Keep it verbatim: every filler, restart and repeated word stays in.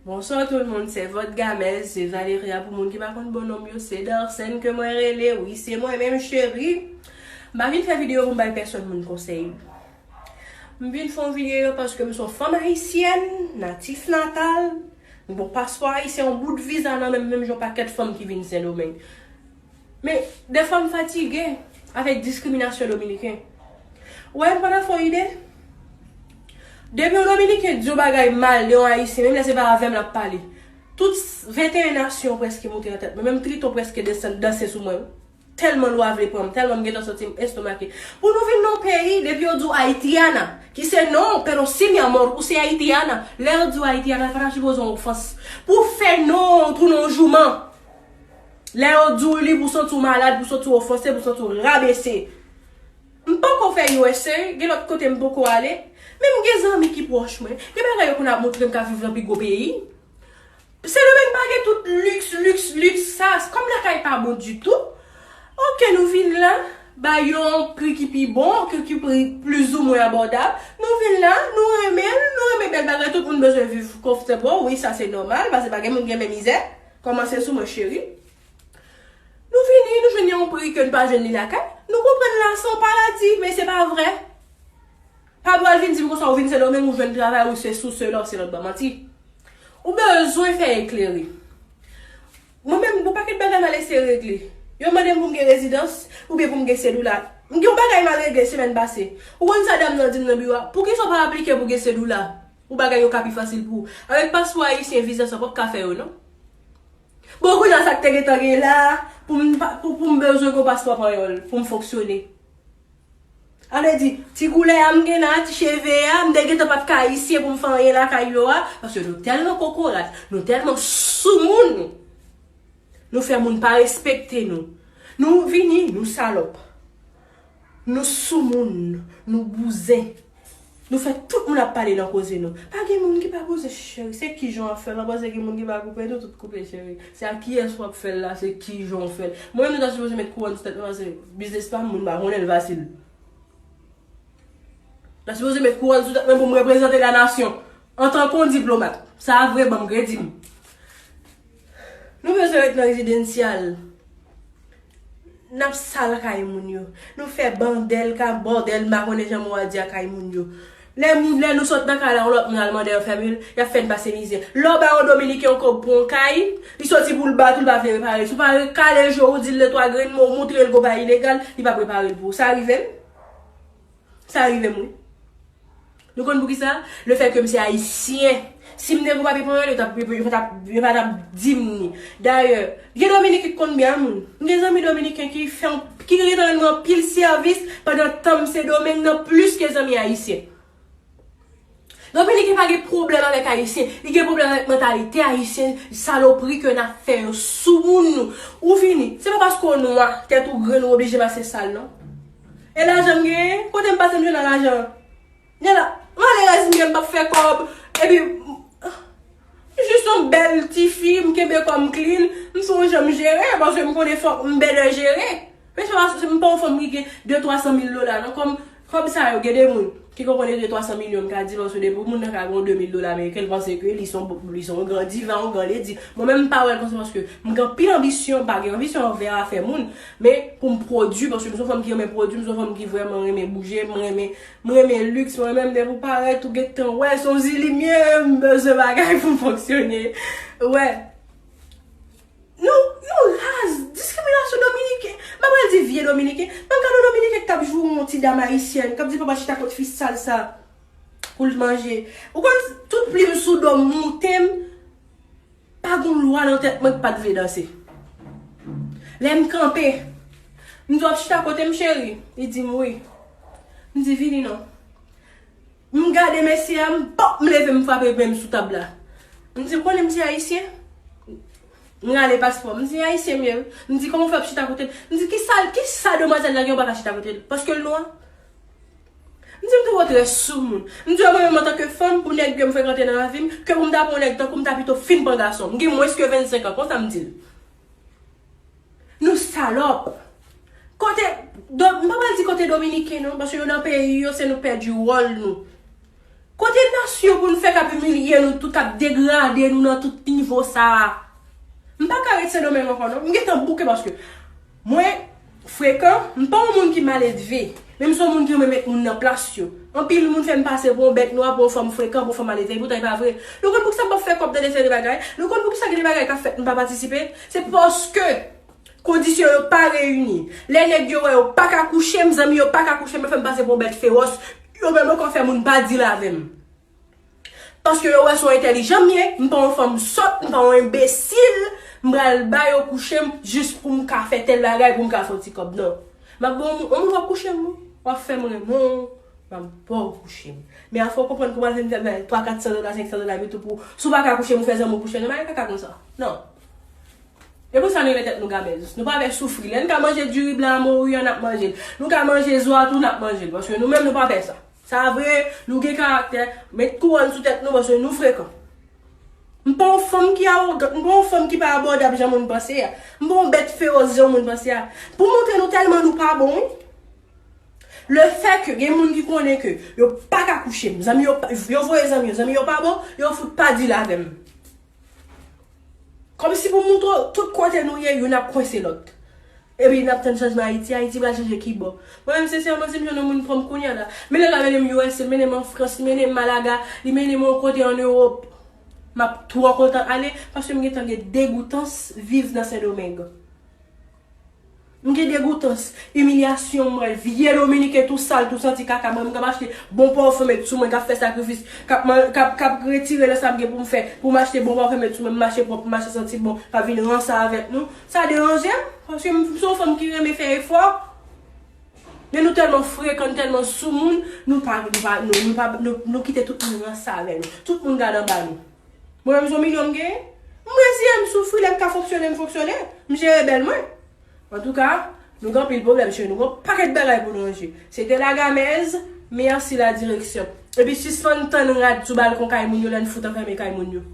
Bonsoir tout le monde, c'est votre gamèz, c'est Valeria. Pou moun ki pa konn bon non m yo, se Darcène ke mwen rele. Wi, se mwen menm, cheri. M pa vin fè videyo pou m bay pèsonn moun konsèy. M vin fè yon videyo paske m se yon fanm ayisyèn, natif natal. M gon paspò ayisyen, yon bout viza nan men m, menm jan yon pakèt fanm ki vin Sendomeng. Men, dèfwa m fatige avèk diskriminasyon dominiken. Ou wè, m pa nan fon ide. Depi yon dominiken di yon bagay mal de yon ayisyen, menm lè se pa avè m l ap pale. Tout venteyen nasyon prèske monte nan tèt mwen, menm Triton prèske desann danse sou mwen. Tèlman lwa vle pran m, tèlman m gentan santi m estomake. Pou nou vin nan yon peyi, depi yo di w Haitiana, ki se non, pero si mi amor, ou se Haitiana. Lè yo di w Haitiana, pa ta sipoze yon ofans. Pou fè non, ou tounen yon jouman. Lè yo di w li pou santi w malad, pou santi w ofanse, pou santi w rabese. M poko fè U S A, gen lòt kote m poko ale, men m gen zanmi ki pwòch mwen. Gen bagay yo konn ap montre m k ap viv nan pi gwo peyi. Sendomeng pa gen tout liks, liks, liks sa. Kòm lakay pa bon ditou, oke, nou vin la, ba yo yon pri ki pi bon, ki, ki pri plizoumwen abòdab. Nou vin la, nou renmen l, nou renmen bèl bagay, tout moun bezwen viv comfortable, wi, sa se nòmal, paske pa gen moun ki renmen mizè. Kòmanse sou mwen, cheri. Nou vini, nou jwenn yon pri ke n pa jwenn li lakay. Nou konprann la se yon paradi, men se pa vrè. Pa pral vin di m konsa, ou vin Sendomeng, ou jwenn travay, ou sesi, ou sela, ou se lòt bò, manti. Ou bezwen fè eklere. Mwen menm, gon pakèt bagay m al eseye regle. Yo mande m pou m gen rezidans, oubyen pou m gen sedoula. M gen yon bagay m al regle semèn pase. Ou konn sa dam nan di m nan biwo a? Poukisa w pa aplike pou gen sedoula? Pou bagay yo ka pi fasil pou ou. Avèk paspò ayisyen, viza sa, w p ap ka fè yo, non. Bon, kounye a sa k te gentan gen la, pou m pa, pou, pou m bezwen gon paspò panyòl, pou m fonksyone. Sa vle di, ti koulè a m gen la, ti cheve a, m te gentan pa t ka ayisyen pou m fè anyen lakay yo a, paske nou tèlman kokorat, nou tèlman soumoun, nou fè moun pa respekte nou. Nou vini, nou salòp. Nou soumoun, nou bouzen. Nou fè tout moun ap pale nan koze nou. Pa gen moun ki pa bouzen, cheri. Se kijan w ap fè l? Ou panse gen moun ki pa koupe tou, tout koupe, cheri. Se a kiyès w ap fè l la, se kijan w fè l. Mwen menm, nou ta sipoze met kouwòn sou tèt mwen, paske biznis pa m, moun pa konnen l fasil. Nou ta sipoze met kouwòn sou tèt mwen pou m reprezante la nasyon antanke yon diplomat. Sa a vre, ban m kredi m. Nou bezwen ret nan rezidansyal. N ap sal kay moun yo. Nou fè bandèl, ka bòdèl, m pa konnen jan mo a di a kay moun yo. Lè moun, lè nou sot nan kay la, yon lòt moun al mande yo fèmen l, y ap fè n pase mizè. Lè w ba yon dominiken yon kòb pou yon kay, li soti pou l bat ou, l pa vle repare l. Si w pa kale je w, ou di l de twa grenn mo, ou montre l gon bagay ilegal, li p ap repare l pou ou. Sa rive m? Sa rive m, wi. Nou konn poukisa? Lefètke m se ayisyen. Si m te gon papye panyòl, yo t ap, yo pa t ap, yo pa t ap di m ni. Dayè, gen dominiken ki konn byen moun. M gen zanmi dominiken ki fè yon, ki gentan rann mwen anpil sèvis pandan tan m Sendomeng nan plis ke zanmi ayisyen. Dominiken pa gen pwoblèm avèk ayisyen, li gen pwoblèm avèk mantalite ayisyen, salopri ke n ap fè yo, soumoun nou. Ou vini, se pa paske w nwa, tèt ou grenn, ou oblije pase sal, non. E lajan m genyen, kote m pase m jwenn lajan an? Nèla, malerèz m gen, m p ap fè kòb. Epi, m jis yon bèl tifi, m kenbe kò m clean, m se yon jan m jere, paske m konnen fòk m bèdè jere. Men se pa, se, m pa yon fanm ki gen de twa san mil dola, non. Kòm, kòb sa yo, gen de moun ki konprann de twa san milyon, m ka di, paske depi moun nan ka gen yon de mil dola ameriken, l panse ke li se yon, li se yon gran diva, yon gran ledi. Mwen menm, m pa wè l konsa, paske m gen anpil anbisyon, m pa gen anbisyon anvè afè moun, men pou m pwodui, paske m se yon fanm ki renmen pwodui, m se yon fanm ki vrèman renmen bouje, m renmen M renmen liks, mwen menm, depi w parèt, ou gentan wè, se yon zilimye, m bezwen bagay pou m fonksyone. Wè. Nou, nou raz, diskriminasyon dominiken. M pa pral di vye dominiken, men gade yon dominiken k t ap joure yon ti dam ayisyèn, k ap di papa chita kot fi sal sa pou l manje. Ou konn, tout plim sou do m moute m, pa gon lwa nan tèt mwen k pa t vle danse. Lè m kanpe, m di, "W ap chita kote m, cheri?" Li di m, "Wi." M di, "Vini non." M gade mesye a, m pòp, m leve, m frape men m sou tab la. M di, "Ou konnen m se ayisyen?" M rale paspò. M di, "Ayisyen m ye, wi." M di, "Kòman w fè ap chita kote m?" M di, "Kisa, kisa demwazèl la gen ou pa ka chita kote l? Paske l nwa?" M di, "M twò trè soumoun." M di, "Mwen menm antanke fanm, pou nèg ke m frekante nan lavi m, ke pou m ta pran yon nèg tankou m, ta pito fin pran gason. M gen mwens ke vennsenk an," konsa m di l. Nou salòp. Kote, do, m pa pral di kote dominiken non, paske yo nan peyi yo, se nou pèdi wòl nou. Kote nasyon pou n fè k ap imilye nou tout, k ap degrade nou nan tout nivo sa a? M pa ka ret Sendomeng ankò non. M gentan bouke paske mwen frekan, m pa yon moun ki maledve. Men m se yon moun ki renmen met moun nan plas yo. Anpil moun fè m pase pou yon bèt nwa, pou yon fanm frekan, pou yon fanm maledve. Poutan e pa vre. Nou konn poukisa m p ap fè kòb tande seri de bagay? Nou konn poukisa gen de bagay k ap fèt m pa patisipe? Se paske kondisyon yo pa reyini. Lè nèg yo wè yo pa ka kouche m, zanmi yo pa ka kouche m, yo fè m pase pou yon bèt fewòs. Yo menm ankò fè moun pa deal avè m. Paske yo wè se yon entèlijan m ye, m pa yon fanm sòt, m pa yon enbesil, m pral ba yo kouche m jis pou m ka fè tèl bagay, pou m ka fè yon ti kòb. Non. M ap ba yon moun, yon moun w ap kouche m, wi. W ap fè m renmen w, m ap ba w kouche m. Men afè w konprann kouman se m fè bay twa, kat san dola, senk san dola, epi tou pou, si w pa ka kouche m, ou fè zanmi w kouche, non, bagay kaka konsa. Non. E pou sa nou rele tèt nou gamèz. Nou pa vle soufri. Lè n ka manje diri blan a mori an, n ap manje l. Nou ka manje zwa tou, n ap manje l. Paske nou menm, nou pa vle sa. Sa vre, nou gen karaktè, met kouwòn sou tèt nou paske nou frekan. M pa yon fanm ki awogan, m pa yon fanm ki pa abòdab jan moun panse a. M pa yon bèt fewòs jan moun panse a. Pou montre nou tèlman nou pa bon, wi. Le fè ke gen moun ki konnen ke yo pa ka kouche m, zanmi yo, yo voye zanmi yo, zanmi yo pa bon, yo fout pa deal avè m. Kòmsi pou moutre w tout kote nou ye, youn ap kwense lòt. Epi n ap tann chanjman Ayiti, Ayiti pral chanje ki bò? Mwen menm, sensèman, si m jwenn yon moun pran m kounye a la, mennen l la, mennen m U S A, mennen m an Frans, mennen m Malaga, li mennen m yon kote ann Ewòp, m ap twò kontan ale, paske m gentan gen degoutans viv nan Sendomeng. M gen degoutans, imilyasyon, m wè vye Dominiken tou sal, tou santi kaka, mwen m k ap achte bon pafim met sou mwen, k ap fè sakrifis, k ap man-, k ap, k ap retire lè sa m gen pou m fè, pou m achte bon pafim met sou mwen, m mache pwòp, m mache santi bon, pa vin ranse avèk nou. Sa deranje m, paske m se yon fanm ki renmen fè efò. Men nou tèlman frekan, nou tèlman soumoun, nou pa, nou pa, nou, nou pa, nou, nou kite tout moun ranse avè nou. Tout moun gade anba nou. Mwen menm se yon milyon m genyen. M reziyen m, soufri, lè m ka fonksyone, m fonksyone. M jere bèl mwen. Antouka, nou gen anpil pwoblèm, cheri. Nou gen yon pakèt bagay pou nou ranje. Se te Lagamèz, mèsi la direksyon. Epi sispann tann rad sou balkon kay moun yo lè n fout anfèmen kay moun yo.